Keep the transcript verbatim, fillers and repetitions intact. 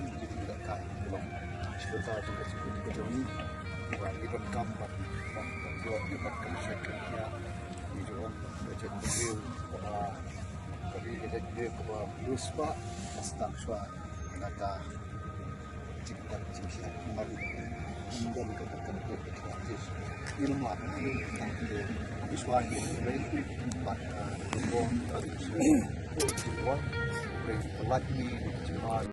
Kan ki dei ka kai. Belong. Sebentar tu ka sibuk ka jong ni. Ba ngi donkam ban, ban, ban jop, ban kan sek ka nia. Ngi jop, ka jop ka briew, kaba, ka ri ka jop briew, kaba lus ba, ka stang shwa, na ka jingkhat jingkhiah. Mar, ngi don ka, ka, ka, ka, ka, ilma, ngi shwa ngi, ban, uh, jingwan, jingwan, jingwan, jingwan,